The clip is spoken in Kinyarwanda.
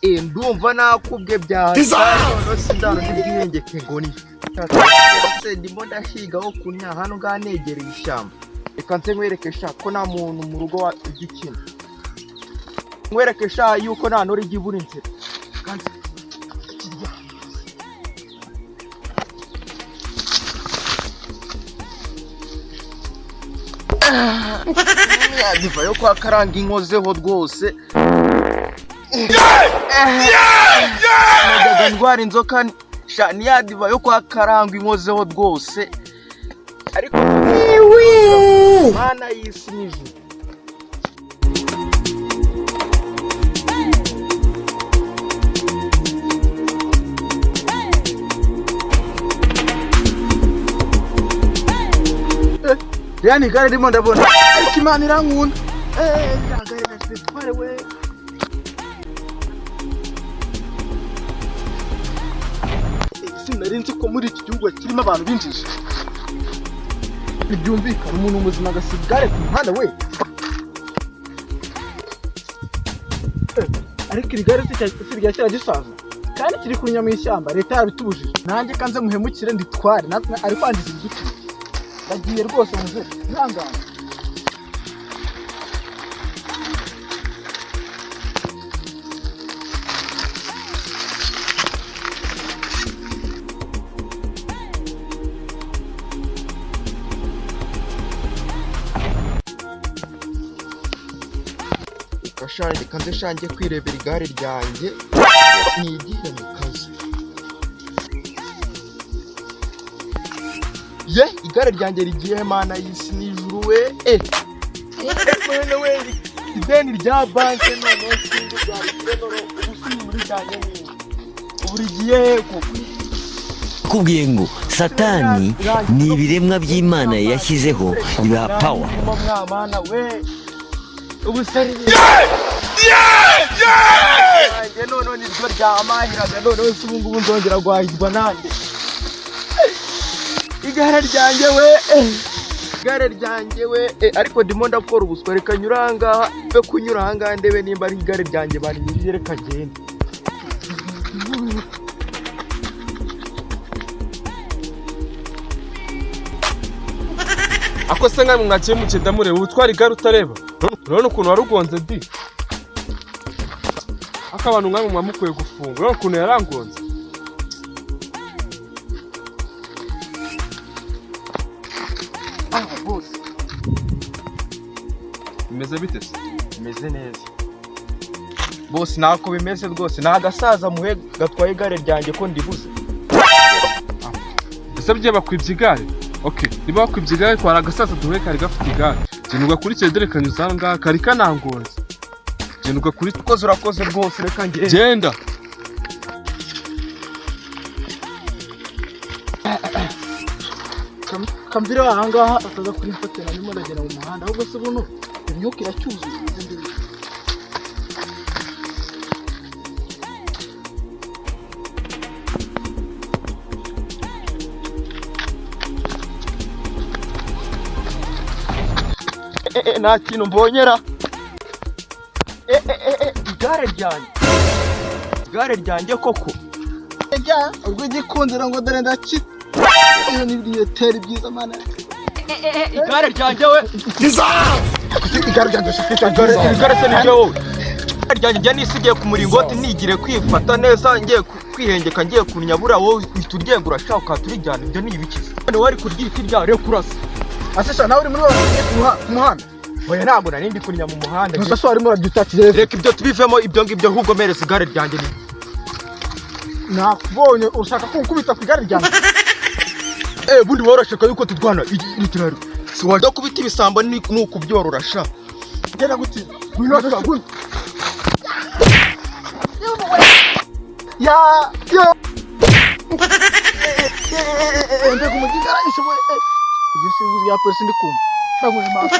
Ndumva nakubwe bya none sindaro n'ibyiyengeke ngo ni se ndimo ndahigaho kunya hano ngaha negereye ishyamba. Reka nze nkwereke sha ko nta muntu mu rugo ugikina, nkwereke sha yuko nta ntore ijya ibura inzira. Reka nze kirya. Diva yo kwa Karanga inkozeho rwose. Najyaga ndwara inzoka sha, ni ya diva yo kwa Karanga inkozeho rwose, ariko Mana y'isi n'ijuru. Ririya ni igare ndimo ndabona, ariko Imana irankunda. Ririya gare naritware we. Sinari nzi ko muri iki gihugu kirimo abantu b'injiji. Ntibyumvikana, umuntu muzima agasiga igare ku muhanda we. Ariko iri gare si irya kera gisaza, kandi kiri kunya mu ishyamba, leta yabitubujije. Nanjye kanze muhemukire nditware, natwe ari kwangiza ibidukikije. Ndagiye rwose, muze ihangane. Reka sha, reka nze sha njye kwirebera igare ryanjye nigire mu kazi. Ye, igare ryanjye rigiye, Mana y'isi n'ijuru we. Mwene we, ideni rya banki noneho sinzi ryarikire, noneho ubu si rijyanye n'iki, ubu rigiye he koko? Kubwiye ngo Satani ni ibiremwa by'Imana yashyizeho bibaha power. Ndimo mwamana we, ubu se ryanjye noneho niryo ryamahiraga, noneho se ubu ngubu nzongera guhahirwa nande? Igare ryanjye we, igare ryanjye we. Ariko ndimo ndakora ubuswa. Reka nyura ahangaha, mbe kunyura ahangaha ndebe nimba ari igare ryanjye barinyujije. Reka ngende. Ako se nkamwe mwakiye mugenda mureba, ubutwara igare utareba? Urabona ukuntu warugonze di? Ako abantu nkamwe muba mukwiye gufunga. Urabona ukuntu yarangonze. Ah bose. Bimeze bite se? Bimeze neza bose, ntako bimeze rwose. Ni agasaza muhe gatwaye igare ryanjye ko ndibuze. Ese bye bakwibye igare? Okay, niba bakwibye igare, twara agasaza duhuye kari gafite igare. Genda ugakurikiye, dore kanyuze aha ngaha kari kanangonze. Genda ugakurikiye. Urakoze, urakoze rwose, reka ngende. Genda. Kamvira ahangaha ataza kurimfatira, ndimo ndagenda mu muhanda. Ahubwo se buno imyuka iracyuzuye? Nze ndebe. Nta kintu mbonyera. Igare ryanjye, igare ryanjye koko. Ejya ubwo igikundiro ngo dore ndaki iyo ni biyoteri byiza, Mana. Igare ryanjye we. Igare ryanjye shaka. Igare se niryo wowe? Igare ryanjye njya nisigiye ku muringoti nigire kwifata neza, ngiye kwihengeka, ngiye kunyabura, wowe uhita uryengura shaka ukaturijyana. Ibyo ni ibiki none? Wari kuryita iryawe, reka urasa. Asesha nawe uri muri wa ku muhanda? Oya, ntabwo nari ndi kunya mu muhanda. Gusa so warimo urabyutakije. Reka ibyo tubivemo ibyo ngibyo, ahubwo mpereza igare ryanjye ni Nakubonye ushaka kunkubita ku igare ryanjye. Bundi worashaka yuko turwana iri kiraro, si wajya kubita ibisambo ni ukubyorora sha. Genda guti ngwino sha, ngwino. Ya yo, mbega umuginga aranyishe we. Ibyo si rya polisi ndi kumva ndaguye maso.